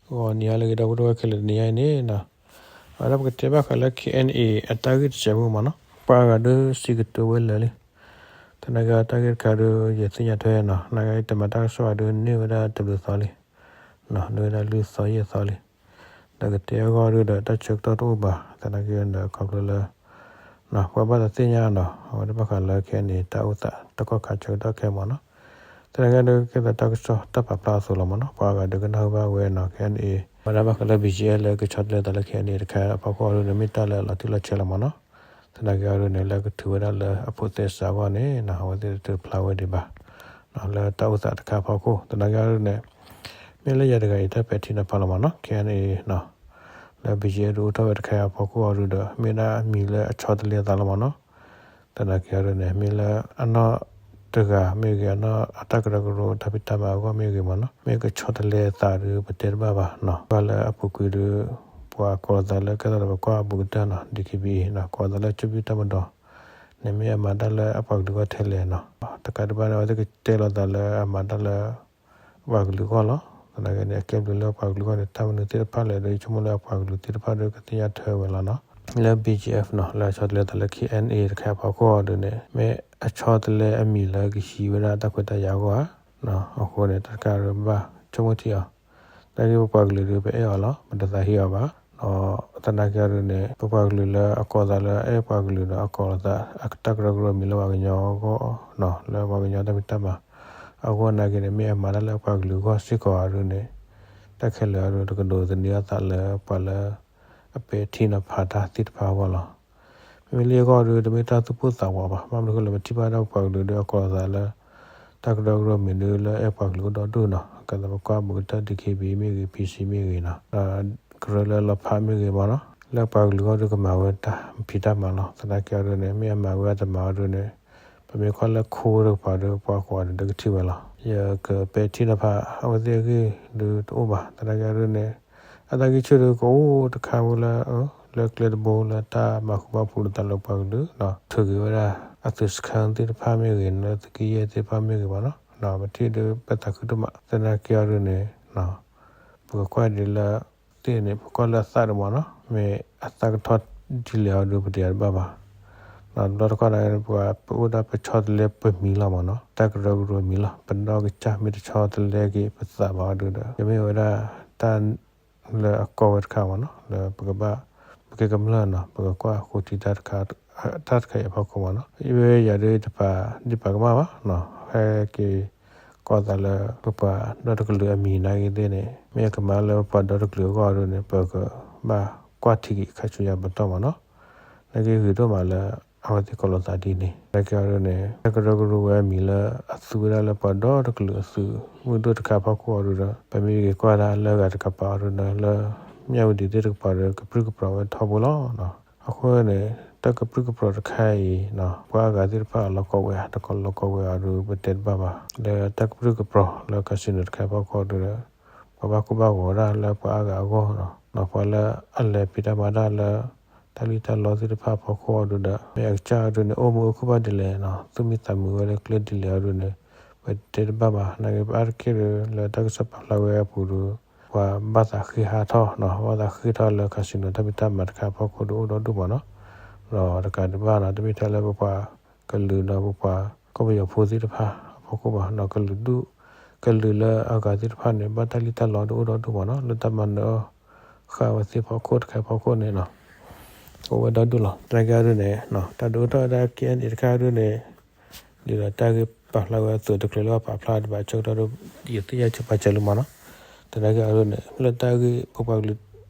ဂီၤနံၤဟါလၢအဂ့ၤ ဒီပုၢ်ဝဲၢ်ခဲလၢာ် တနံၤညါအံၤန့ၣ်နီၤ, အဝဲဒၣ်ပကတဲဘၣ်ဃးလၢ ခဲအံၤန့ၣ် အတၢ်ဂ့ၢ်တစဲးဖိမ့ၢ်နီၤ, ပှၤအဂၤဒုးစံးကတိၤဝဲလၢာ်လံ. သနာ်က့အတၢ်ဂ့ၢ်တခါဒုး ယသ့ၣ်ညါထွဲနီၤ, သနာ်က့တမၤတၢ်ကစီၣ်အီၤဒုး န့ၢ်ဝဲဒၣ်တဘျုးသီလံ, န့ၢ်ဝဲဒၣ်လွံၢ်သီယဲၢ်သီလံ. ဒီးကတဲအဂီၢ်ဒုးဒီး တၢ်ဆၢကတီၢ်တအိၣ်ဘၣ်, သနာ်က့ဒီးခီဖျိလၢ ပှၤဘၣ်သးသ့ၣ်ညါနီၤ, အဝဲဒၣ်ဘၣ်ဃးလၢ ခဲအံၤန့ၣ် တၢ်အိၣ်သးတကီၢ်ခါဆၢကတီၢ်ခဲအံၤမ့ၢ်နီၤ. သနာ်က့ဒုး ကဲသးတၢ်ကစီၣ်တၢ်ပာ်ဖျါအသိးလီၤမ့ၢ်နီၤ, ပှၤအဂၤဒုးကနၢ်ဟူဘၣ်ဝဲနီၤ, ခဲအံၤန့ၣ် အဝဲဒၣ်ဘၣ်ဃးလၢ ဘီၣ်ကၠံၣ်အဲၣ် လၢကဆီတလဲသးလၢ ခဲအံၤန့ၣ် တခါအဖီခိၣ်အီၤဒုးန့ၣ် မ့ၢ်တၢ်လၢအလီၤတံၢ်လီၤဆဲးလီၤမ့ၢ်နီၤ. သနာ်က့အီၤဒုးန့ၣ် လၢကထုးဝဲဒၣ်လၢအဖိးသဲစးအဂီၢ်န့ၣ်နီၤ, အဝဲသ့ၣ်တထုးဖျါဝဲဒံးဘၣ် လၢတၢ်အိၣ်သးတခါအဖီခိၣ်. သနာ်က့အီၤဒုးန့ၣ် မ့ၢ်လၢယၤတဂၤအံၤ တၢ်ပဲာ်ထံနီၤဖးလီၤမ့ၢ်နီၤ, ခဲအံၤန့ၣ် လၢ ဘီၣ်ကၠံၣ်အဲၣ် ဒုးအိၣ်ထီၣ်ဝဲတခါအံၤအဖီခိၣ်အီၤဒုးဒီး မ့ၢ်ဒၣ်အမံၤလၢအဆီတလဲသးလီၤမ့ၢ်နီၤ. သနာ်က့အီၤဒုးန့ၣ် မ့ၢ်လၢအနီၢ်တဂၤမ့ၢ်ဂ့ၤ, အနီၢ်အတၢ်ကရၢကရိတၢ်ဖံးတၢ်မၤအဂီၢ်မ့ၢ်ဂ့ၤမ့ၢ်နီၤ, မ့ၢ်ကဆီတလဲသးဒုး ပတဲတဘၣ်ဘၣ်နီၤ. ဘၣ်လၢအပူၤကွံာ်ဒုး ပှၤကိးလီၤသးလၢ ကဲသးဒီးပကွၢ်ဘူးကတၢၢ်နီၤ, ဒံၣ်ခ့ဘံအံၤနီၤ, ကိးလီၤသးလၢ ကၠိဘံၣ်တၢ်မၤဒီး န့ၣ်မ့ၢ်အမၤတၢ်လၢအပှၤကလုာ်အဂီၢ်ထဲလဲၣ်နီၤ. တကးဒံးဘၣ်န့ၣ် အဝဲသ့ၣ်ကတဲလီၤသးလၢအမၤတၢ်လၢ ပှၤကလုာ်အဂီၢ်လီၤ. သနာ်က့န့ၣ် အကဲဘျုးလၢပှၤကလုာ်အဂီၢ်န့ၣ် တၢ်မနုၤသ့ၣ်တဖၣ်လဲၣ်ဒီး ယဆိကမိၣ်လၢအပှၤကလုာ်သ့ၣ်တဖၣ်ဒီးကသ့ၣ်ညါထွဲဝဲလီၤနီၤ. လၢ ဘီၣ်ကၠံၣ်အဲၣ် နီၤ, လၢအဆီတလဲသးလၢ ခဲအံၤန့ၣ် တခါအဖီခိၣ်အီၤဒုးန့ၣ် မ့ၢ်အဆီတလဲအမံၤလၢကဟံးဝဲဒၣ်တၢ်ခွဲးတၢ်ယာ်အဂီၢ်ဧါ. အဃိန့ၣ် တၢ်တခါဒီးဘၣ်ဆိကမိၣ်ထံအီၤ သနာ်က့ပပှၤကလုာ်ဒီး ပအဲၣ်အီၤလီၤ, ပတသးဟ့အီၤဘၣ်. ဒီးသနာ်က့အီၤဒုးန့ၣ် ပပှၤကလုာ်လၢအကိးသးလၢအအဲၣ်ပှၤကလုာ်ဒီး အကိးလီၤသးအတၢ်ကရၢကရိမံၤလၢပှၤကညီအဂီၢ်နီၤ, လၢပှၤကညီတၢ်ဖံးတၢ်မၤအဂီၢ်နာ်က့န့ၣ် မ့ၢ်အမၤတၢ်လၢအပှၤကလုာ်အဂီၢ်စ့ၢ်ကီးအီၤဒုးန့ၣ် တၢ်ခဲလၢာ်အီၤဒုး တကဒိးသန့ၤအသးလၢပှၤလၢအပဲာ်ထံနီၤဖးတၢ်သ့ၣ်တဖၣ်အဂီၢ်လီၤ. မ့မ့ၢ်လၢအဂီၢ်ဒီး တမ့ၢ်တၢ်သူၣ်ပိၢ်သးဝးဘၣ်. ဘၣ်မနုၤအဃိလဲၣ် ပထံၣ်ဘၣ်ဒၣ်ပပှၤကလုာ်ဒီးအကိးသးလၢ တၢ်ကရၢကရိမံၤဒုးလၢအဲၣ်ပှၤကလုာ်အိၣ်ဒီဒူၣ်နီၤ, ကဲသးပကွၢ်ဘူးကတၢၢ် ဒံၣ်ခ့ဘံမ့ၢ်ဂ့ၤ ဖံစံမ့ၢ်ဂ့ၤနီၤ, ကရၢလၢလီၤဖးမ့ၢ်ဂ့ၤမ့ၢ်နီၤ, လၢပှၤကလုာ်အဂီၢ်ဒီးကမၤဝဲတၢ်ဖံးတၢ်မၤလီၤ. သနာ်က့အီၤဒုးန့ၣ် မ့ၢ်အမၤဝဲအတမၤအီၤဒုးန့ၣ် ပမ့ၢ်ကွၢ်လၢခိတကပၤဒီး ပှၤကိးဂၤဒဲးကထံၣ်ဝဲလီၤ. ယကပဲာ်ထံနီၤဖးအဝဲသ့ၣ်အဂ့ၢ်ဒုးတအိၣ်ဘၣ်. သနာ်က့အီၤဒုးန့ၣ် အတၢ်ဂံၢ်ဆူၣ်ဒုးကအိၣ်တခါဝဲလၢ လၢကျဲတဘိလၢတၢ်မၤဃူဘၣ်ဖှူဒီးတၢ်လၢပှၤကလုာ်နီၤ, ထုးက့ၤဝဲဒၣ်အသုးစခါသ့ၣ်တဖၣ်မ့ၢ်ဂ့ၤ လၢသုးက့ယဲၢ်သ့ၣ်တဖၣ်မ့ၢ်ဂ့ၤမ့ၢ်နီၤ, ပထံၣ်ဒုးပသးခုဒိၣ်မး. သနာ်က့အီၤဒုးန့ၣ် ပကကွၢ်ဒ်လၢသ့ၣ်န့ၣ် ပကွၢ်လၢအသးဒုးမ့ၢ်နီၤ, မ့ၢ်အသးကထီၣ်ဒ်လဲၣ်အီၤဒုး ပတယၤတဘၣ်ဘၣ်. တဘျီတခီၣ်န့ၣ် ပှၤပအိၣ်ဒၣ်ပဆီတလဲပမံၤလီၤမ့ၢ်နီၤ, တၢ်ကရၢကရိမံၤလီၤ. ပနီၢ်ကစၢ်မ့ၢ်တဆီတလဲက့ၤပသးဘၣ်အီၤဒုးဒီး ကမ့ၢ်ဝဲဒၣ်တၢ်လၢအကီဝဲတခါမ့ၢ်နီၤ, လၢပကဘၣ် ပကကမျၢၢ်နီၤ, ပကကွၢ်ဃိထံတၢ်တခါ တၢ်တခါအံၤအဖီခိၣ်မ့ၢ်နီၤ, မ့ၢ်ယၤဒုးတပာ်ဒံးပာ်ကမၣ်ဘၣ်နီၤ, ဟဲက့ၤကိးသးလၢပပှၤဒီတကလုာ်အမံၤနာ်က့သ့ၣ်န့ၣ် မ့ၢ်အကမၤလၢပပှၤဒီတကလုာ်အဂီၢ်ဒုးန့ၣ် ပကဘၣ်ကွၢ်ထံက့ၤခါဆူညါပတီၢ်မ့ၢ်နီၤ. နာ်က့ဂ့ၤဒိၣ်မးလၢ အဝဲသ့ၣ်ကိးလိာ်သးဒ်န့ၣ် နာ်က့အီၤဒုးန့ၣ် တၢ်ကရၢကရိဝဲအမံၤလၢအသူဝဲဒၣ်လၢပှၤဒီတကလုာ်အသုးမုၢ်ဒိၣ်တခါအဖီခိၣ်အီၤဒုးဒီး ပမ့ၢ်ဂ့ၤကွၢ်ဒၣ်လၢအဂၤတကပၤအီၤဒုးန့ၣ် လၢမၠၣ်ဝတံၤသ့ၣ်တကပၤဒီး ကပြုၢ်ကပြီၤဝဲထီဘိလီၤ. အဃိန့ၣ် တၢ်ကပြုၢ်ကပြီၤတခါအံၤ ပှၤအဂၤသ့ၣ်တဖၣ်အလီၤကိးဝဲဧါ တကိးလီၤကိးဝဲအီၤဒုး ပတဲတဘၣ်ဘၣ်. လၢတၢ်ကပြုၢ်ကပြီၤလၢ casino တခါအဖီခိၣ်အီၤဒုးဒီး ပှၤဘၣ်ကိၢ်ဘၣ်ဂီၤဒၣ်လၢပှၤအါဂၤအဂီၢ်နီၤ, ပှၤလၢအလဲၤဖံးတၢ်မၤတၢ်လၢ တၢ်လံၣ်တၢ်လီသ့ၣ်တဖၣ်အဖီခိၣ်အီၤဒုးဒီး မ့ၢ်အကစၢ်အီၤဒုးန့ၣ် အိၣ်မုာ်အိၣ်ခုၣ်ဘၣ်ဒ်လဲၣ်နီၤ, သူၣ်မံသးမုာ်ဝဲလၢကျဲဒ်လဲၣ်အီၤဒုးန့ၣ် ပတဲတဘၣ်ဘၣ်. နာ်က့ပအါတက့ၢ်ဒီး လၢတၢ်ကစီၣ်ပာ်ဖျါဝဲအပူၤဒီး ပှၤဘၣ်သးဃ့ဟးထီၣ်နီၤ, ဘၣ်သးဃ့ထီၣ်လၢ casino တၢ်ဖံးတၢ်မၤတခါအဖီခိၣ်ဒီးအိၣ်ဒီဒူၣ်မ့ၢ်နီၤ, ဒီးတကးဒံးဘၣ်နီၤ တမ့ၢ်ထဲလၢပပှၤကလုာ်ဒီးပပှၤကီၢ်ပယီၤဖိသ့ၣ်တဖၣ်အဖီခိၣ်ဘၣ်နီၤ, ကလုာ်ဒူၣ် ကလုာ်လၢအဂၤသ့ၣ်တဖၣ်န့ၣ် ဘၣ်တၢ်လံၣ်တၢ်လီဒုးအိၣ်ဒီဒူၣ်မ့ၢ်နီၤ, လၢတၢ်မၤနၢၤအီၣ်ဃာ်ဝဲသ့ၣ်ဖီခိၣ်တခါဖီခိၣ်န့ၣ်နီၤ, အိၣ်ဝဲဒီဒူၣ်လီၤ. သနာ်က့အီၤဒုးန့ၣ် တၢ်ဒုးအိၣ်ထီၣ်ဝဲဒၣ် ခဲအံၤန့ၣ် တခါဒုးန့ၣ် ဒ်သိးတၢ်ဂ့ၢ်ပာ်ဖျါဝဲအသိး တချုးလၢပာ်ဖျါဒံးဘၣ်ဆၢကတီၢ်ဒီး ယသ့ၣ်ညါဆၢပာ်စၢၤလံမ့ၢ်နီၤ. သနာ်က့အီၤဒုးန့ၣ် လၢတၢ်ဂ့ၢ်ပပှၤကလုာ်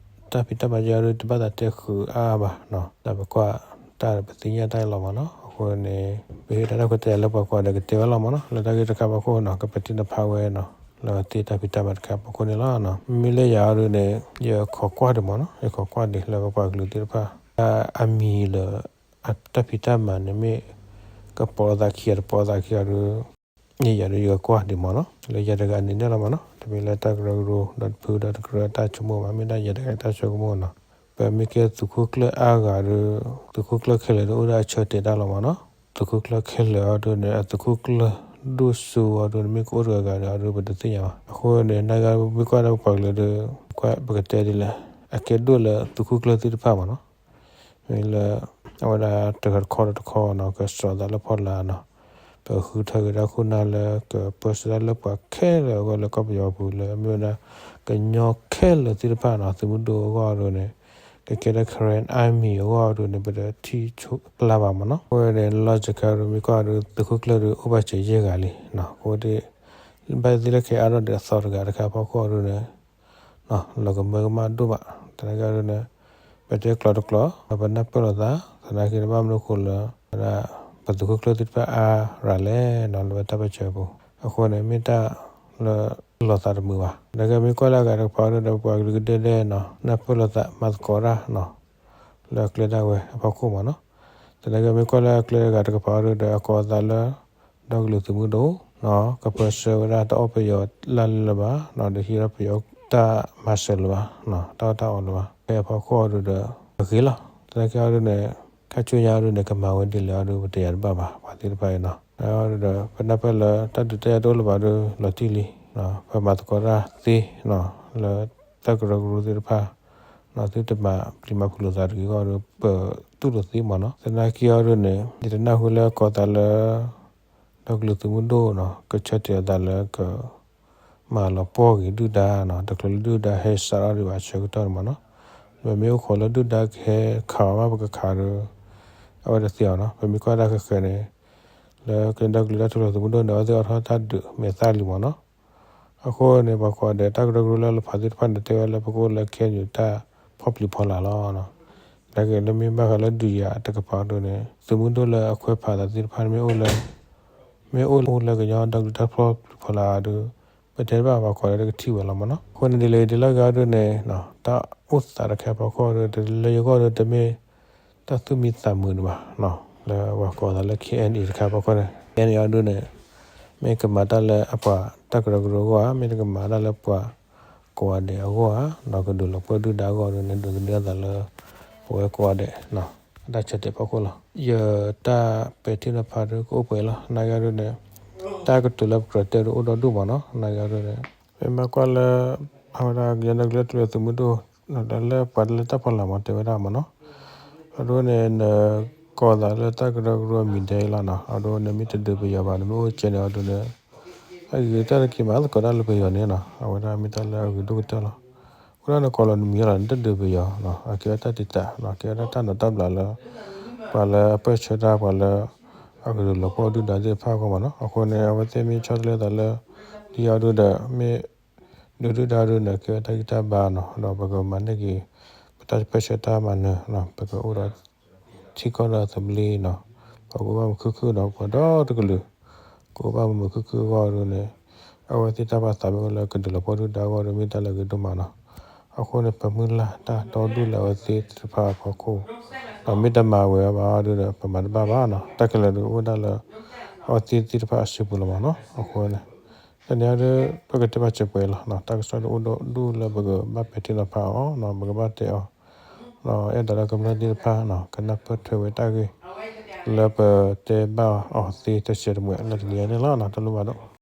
တၢ်ဖံးတၢ်မၤက့အီၤဒုး တဘၣ်သးတဲဃုာ်အါဘၣ်နီၤ, တၢ်ပကွၢ်တၢ်ပသ့ၣ်ညါတၢ်လီၤမ့ၢ်နီၤ. အဃိန့ၣ် ပဟ့ၣ်တၢ်ခွဲးတၢ်ယာ်လၢပှၤကိးဂၤဒဲးကတဲဝဲလီၤမ့ၢ်နီၤ, လၢတၢ်ဂ့ၢ်တခါဖီခိၣ်နီၤ ကပဲာ်ထံနီၤဖးဝဲနီၤ, လၢသ့ၣ်တၢ်ဖံးတၢ်မၤတခါဖီခိၣ်န့ၣ်လီၤ. မ့မ့ၢ်လၢယၤအီၤဒုးန့ၣ် ယခိးကွၢ်ဒံးမ့ၢ်နီၤ, ယခိးကွၢ်ဒံးလၢပပှၤကလုာ်သ့ၣ်တဖၣ် တၢ်အမံၤလၢ အတၢ်ဖံးတၢ်မၤန့ၣ်မ့ၢ် ကပိာ်သးခံဂၤတပိာ်သးခံဂၤဒီး ယၤဒုးယကကွၢ်ဒံးမ့ၢ်နီၤ, လၢယၤတဂၤန့ၣ်န့ၣ်လီၤမ့ၢ်နီၤ, တမ့ၢ်လၢတၢ်ကရၢကရိ ဒီးတဖုဒီးတကရၢအတၢ်ဆိကမိၣ်ဘၣ်, မ့ၢ်ဒၣ်ယၤတဂၤအတၢ်ဆိကမိၣ်နီၤ. ပမ့ၢ်ကဲသုးခိၣ်ကျၢၢ်အါဂၤဒီး သုးခိၣ်ကျၢၢ်ခဲလၢာ်ဒီးအိၣ်ဒၣ်အဆၢတဲာ်တၢ်လီၤမ့ၢ်နီၤ. သုးခိၣ်ကျၢၢ်ခဲလၢာ်အီၤဒုးန့ၣ် အသုးခိၣ်ကျၢၢ်ဒိၣ်စိအီၤဒုးန့ၣ် မ့ၢ်ကအိၣ်တဂၤဂၤဒီးအီၤဒုး ပတသ့ၣ်ညါဘၣ်. အဃိန့ၣ် နဂၤမ့ၢ်ကွၢ်ဒီးပပှၤကလုာ်ဒီး ပကတဲဒ်လဲၣ်, အကဲဒိၣ်လၢသုးခိၣ်ကျၢၢ်သ့ၣ်တဖၣ်မ့ၢ်နီၤ, မ့ၢ်လၢ အဝဲဒၣ်တခီတခီနီၤ ကစိာ်သးလၢဖီလာ်နီၤ, ပဃုထၢက့ၤတၢ်ခိၣ်နၢ်လၢကပၢဆှၢတၢ်လၢပှၤခဲလၢာ်အဂီၢ်လၢကီၢ်ပယီၤပူၤလၢမ့ၢ်ဝဲဒၣ် ကညီခဲလၢာ်သ့ၣ်တဖၣ်နီၤ, သုးမုၢ်ဒိၣ်အဂီၢ်ဒ်န့ၣ်, ကကဲဒၣ် Karen Army အဂီၢ်ဒ်န့ၣ် ပတထံၣ်ဆိကျါဘၣ်မ့ၢ်နီၤ. အဝဲန့ၣ် လီၢ်စခါဒ်မ့ၢ်ကွၢ်ဒ်သုးခိၣ်ကျၢၢ်ဒ်အိၣ်ဘၣ်စၢၤယဲၢ်ဂၤလံ, အဃိဒ် ဘၣ်သ့ၣ်လၢခဲအါထီၣ်ဒီးအသီတဂၤတခါအဖီခိၣ်ဒ်န့ၣ် လီၤကမၢကမၣ်ဒိၣ်မး, သနာ်က့ဒ်န့ၣ်, ပတဲကျိာ်တကျိာ် ပနၢ်ပၢၢ်လိာ်သး, သနာ်က့န့ၣ်ဘၣ်မနုၤအဃိလၢ ဝဲဒၣ် ပသုးခိၣ်ကျၢၢ်သ့ၣ်တဖၣ်အါရၤလဲၣ်နီၤ လၢဝဲတၢ်ပၢဆှၢပူၤ, အဃိန့ၣ် မ့ၢ်တၢ်လၢ လီၤသးတမုာ်ဘၣ်, သနာ်က့မ့ၢ်ကွၢ်လၢအဂၤတကပၤဒ်ဒီး ပှၤကလုာ်ကဒဲကဒဲနီၤ နၢ်ပၢၢ်လိာ်သးမၤသကိးတၢ်နီၤ လၢကျဲဒၣ်ဝဲအဖီခိၣ်မ့ၢ်နီၤ, သနာ်က့မ့ၢ်ကွၢ်လၢအကျဲအဂၤတကပၤဒ်ဒီး အကိးသးလၢ ဒီကလုာ်သုးမုၢ်ဒိၣ် ကပၢဆှၢဝဲဒၣ်တအီၣ်ပယီၤလၢ်လၢ်လၢၤဘၣ်, ဒီးဟံးဒီးပယီၤတၢ်မၤစၢၤလၢၤဘၣ်, တၢ်အီၣ်တၢ်အီလၢၤဘၣ်, ဖဲအဖီခိၣ်အီၤဒ်ဒီး အဂ့ၤလီၤ, သနာ်က့အီၤဒ်န့ၣ် ခါဆူညါအီၤဒ်န့ၣ် ကမၤဝဲဒ်လဲၣ်အီၤဒ် ပတယၤတဘၣ်ဘၣ် ပှၤသ့ၣ်တဖၣ်အံၤနီၤ, အီၤဒ်ဒီး ပနၢ်ပၢၢ်လၢတၢ်ဒုးတၢ်ယၤတအိၣ်လၢၤဘၣ်ဒီး လီၤတံၢ်လံ, ပမၤသကိးတၢ်သ့နီၤ လၢတၢ်ကရၢကရိသ့ၣ်တဖၣ် သုတမၤပျံၤမၤဖုးလိာ်သးတဂ့ၤအဂီၢ်ဒီး ပတူၢ်လိာ်သ့မ့ၢ်နီၤ, သနာ်က့အီၤဒ်န့ၣ် ယတနၢ်ဟူလၢကိးသးလၢ ဒီကလုာ်သုးမုၢ်ဒိၣ်နီၤ ကဆၢတဲာ်အသးလၢက မၤလီၤပှီၢ်က့ၤဒုၣ်ဒါနီၤ, တချုးလၢဒုၣ်ဒါဟဲစးထီၣ်ဒံးဘၣ်အဆၢကတီၢ်န့ၣ်မ့ၢ်နီၤ, ပမ့ၢ်အိၣ်ခိးလၢဒုၣ်ဒါကဟဲခးအီၤမး ပကခးဒီး အဝဲတသ့အီၤနီၤ, ပမ့ၢ်ကွၢ်ဒၣ်ဃဲးဃဲးန့ၣ် လၢကညီဒီကလုာ်တၢ်ထူၣ်ဖျဲးသုးမုၢ်ဒိၣ်န့ၣ် အဝဲသ့ၣ်အိးထီၣ်တၢ်ဒုးမဲာ်သၣ်လံမ့ၢ်နီၤ, အဃိန့ၣ် ပှၤကိးဂၤဒဲး တၢ်ကရၢကရိလၢအလီၤဖးသ့ၣ်တဖၣ်န့ၣ် တဲဝဲလၢပကအိၣ်လၢ ခဲအံၤ တၢ်ဖီၣ်ပျံၤဖီလာ်လီၤ, သနာ်က့လၢမ့ၢ်ဘၣ်ဃးလၢဒုးယၤတကပၤဒ်န့ၣ် သုးမုၢ်ဒိၣ်လၢအခွဲးဖးသးသ့ၣ်တဖၣ်န့ၣ် မ့ၢ်အိၣ်လၢ မ့ၢ်အိၣ်လၢကညီဒီကလုာ်တၢ်ထူၣ်ဖျဲးသုးမုၢ်ဒိၣ်ဒီး ပတဲတဘၣ် ပှၤကိးဂၤဒဲးကထံၣ်ဝဲလီၤမ့ၢ်နီၤ, အဃိန့ၣ်ဒ်လဲၣ်ဒ်လဲၣ်ဂ့ၤအီၤဒ်န့ၣ် တၢ်အိၣ်သးတခါအဖီခိၣ်ဒီး တလၢယဂီၢ်ဒီးတမ့ၢ် တၢ်သူၣ်မံသးမုာ်ဒံးဘၣ်, လၢပှၤကိးသးလၢ ခဲအံၤန့ၣ် တခါအဖီခိၣ်န့ၣ် ခဲအံၤန့ၣ် အီၤဒ်န့ၣ် မ့ၢ်ကမၤတၢ်လၢအပှၤတၢ်ကရၢကရိအဂီၢ်ဧါ, မ့ၢ်တကမၤတၢ်လၢပှၤကိးဂၤဒဲးအဂီၢ်ဧါ, ဒီးကဒုးလီၤပှီၢ်ဒုၣ်ဒါအဂီၢ်ဒီးန့ၣ် ဒိးသန့ၤအသးလၢ ပဝဲကိးဂၤဒဲး အတၢ်ဆၢတဲာ်ဖီခိၣ်လီၤ. ယတၢ်ပဲာ်ထံနီၤဖးဒ်ကအိၣ်ပှဲၤလီၤ. သနာ်က့အီၤဒ်န့ၣ် တၢ်ကတိၤလၢပကြၢးတဲဒ်အိၣ်ဒီဒူၣ်မ့ၢ်နီၤ. သနာ်က့အီၤဒ်န့ၣ် မ့ၢ်ဘၣ်ကွၢ်လၢ အဝဲဒၣ်ကညီဒီကလုာ်တၢ်ထူၣ်ဖျဲးသုးမုၢ်ဒိၣ် လၢပှၤလၢတၢ်ဖီလာ်မ့ၢ်တဲဝဲဒၣ်မ့ၢ်နီၤ. အီၤဒ်န့ၣ် နကိးသးလၢတၢ်ကရၢကရိအမံၤဒဲးအံၤလီၤနီၤ. အီၤဒ်န့ၣ် မ့ၢ်တဒုးပယီၤဘၣ် နမ့ၢ်အိၣ်ကဲန့ၣ်အီၤဒ်န့ၣ် အဂ့ၤတၢ်တက့ၤမၤသကိးတၢ်လၢပယီၤန့ၣ်နီၤ. အဝဲဒၣ်မ့ၢ်တၢ်လၢအဂ့ၤဒိၣ်ကတၢၢ်လီၤ. အဃိဒၣ်နကိးလီၤနမံၤလီၤ နတဒုးပယီၤနီၤ. အကဲဝဲတၢ်တံာ်တာ်နီၤ, ကဲဝဲဒၣ်တၢ်နိးတၢ်ဘျးလၢ ပှၤလၢအပၢၢ်ဆၢတၢ် ပှၤလၢ အကဒုးလီၤပှီၢ်ဒုၣ်ဒါသ့ၣ်တဖၣ်အဂီၢ်မ့ၢ်နီၤ. အဃိန့ၣ် အဝဲသ့ၣ်မ့ၢ်ဆီတလဲသးလၢ ဒ်အီၤဒ်ဒီး မ့ၢ်ဒုးဒုၣ်ဒါဒ်န့ၣ် ကဲဝဲတၢ်ဂံၢ်တၢ်ဘါနီၤ. ဒီးပကမၤန့ၢ်က့ၤ ပတၢ်ပၢၢ်ဆၢတၢ်မၤနၢၤနီၤ. ပကအိၣ်ဒီး ထံကီၢ်ဒီးသဘျ့နီၤ. ပှၤကအိၣ်ဘၣ်မုာ်ခုၣ်ခုၣ်ဒီး ပှၤဒီတကလုာ် ကအိၣ်ဘၣ်မုာ်မုာ်ခုၣ်ခုၣ်အဂီၢ်ဒ်န့ၣ် အဝဲသ့ၣ်တၢ်ဘၣ်သးမ့ၢ်အိၣ်လၢကဒုးလီၤပှီၢ်ဒုၣ်ဒါအဂီၢ်ဒီး မ့ၢ်တၢ်လၢအဂ့ၤဒိၣ်မးနီၤ. အဃိန့ၣ် ပမုၢ်လၢ်တၢ်ဒီဒူၣ်လၢအဝဲသ့ၣ်သ့ၣ်တဖၣ်အဖီခိၣ် ဒီးမ့ၢ်တမၤဝဲဘၣ်ဒ်ဒီး ပမၤတဘၣ်ဘၣ်နီၤ. တၢ်ခဲလၢာ်ဒ်အိၣ်ဒၣ်လၢ အဝဲသ့ၣ်သ့ၣ်တဖၣ်အစုပူၤလီၤမ့ၢ်နီၤ. အဃိန့ၣ် တနံၤအံၤဒ် ပကတဲဘၣ်စၢၤပှဲၤလီၤနီၤ. တၢ်ကစီၣ်ဒ်အိၣ်ဒီဒူၣ်လၢပကဘၣ်ပဲာ်ထံနီၤဖးအီၤနီၤ, ပကဘၣ်တဲအီၤ ဒီးအဲၣ်ဒိးလၢကမျၢၢ်သ့ၣ်တဖၣ်နီၤ ကနၢ်ပၢၢ်ထွဲဝဲတၢ်ဂ့ၢ် လၢပတဲဘၣ်အီၤသ့တစဲးတမှဲးလၢတနံၤအံၤန့ၣ်လီၤ. တၢ်လိၣ်ဘၣ်ဒိၣ်